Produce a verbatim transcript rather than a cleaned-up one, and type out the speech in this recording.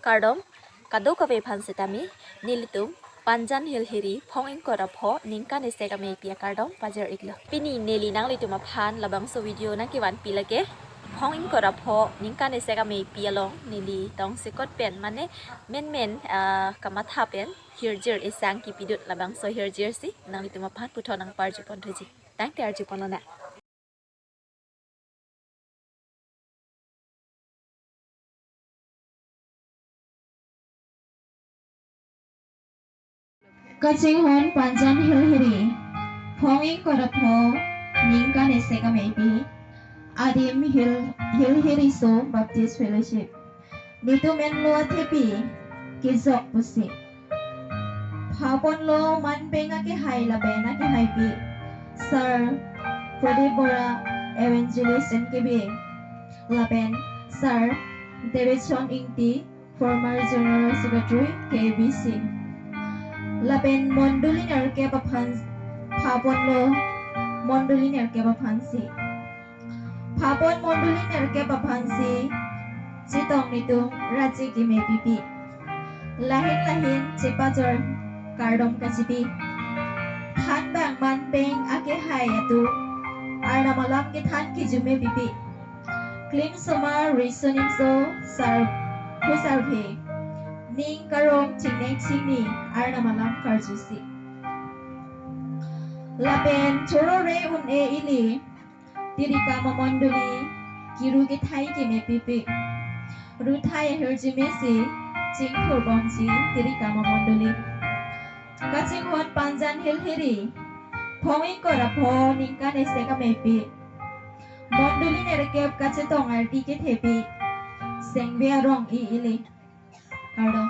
Kardom, kadokave aphan setame, nelitum Panjan Hilhiri, Phong ingkoi ra pho, ningkan isi amei pi akardom pajir iklo. Pini neli nanglitum aphan labangso video nangkevan pi lake, Phong ingkoi ra pho, ningkan isi amei pi along, neli tongsekot pen, mane, menmen, ah, kamatha pen, hirjir isang kipidun labangso hirjir si, nanglitum aphan puthot nangparju pon thuji. Tangte arju pon lonang. Kachinghon Panjan Hilhiri, Phong ingkoi ra pho, ningkan isi amei pi, adim Hil, Hilhiri So Baptist Fellowship. Netum enlo athepi, kejok pusi. Phaponlo manpeng akehai lapen akehaipi, Sir Pradip Bora, Evangelist N K B A, lapen Sir Davidson Ingti, former General Secretary K B C. Lapen mondoli nerkep aphan, phaponlo mondoli nerkep aphansi. Phapon mondoli nerkep aphansi chetong netum raji keme pipi. Lahin lahin chepajor kardom kachipi. Thanbang manpeng akehai atum, Arnam alam kethan kijume pipi. Klimsomar Riso Nimso Sar, Khusarphe, ning karong chingnek chingni Arnam alam karjusi. Lapen choro re un-e ili, Tirikam amondoli, kiru kethai keme pipi. Ruthai ahirjume si, chingkhur bomsi, Tirikam amondoli. Kachinghon Panjan Hilhiri, Phong ingkoi ra pho, ningkan isi amei pi. Mondoli nerkep kachetong ardi kethepi, Sengve arong-i ili. Kardom.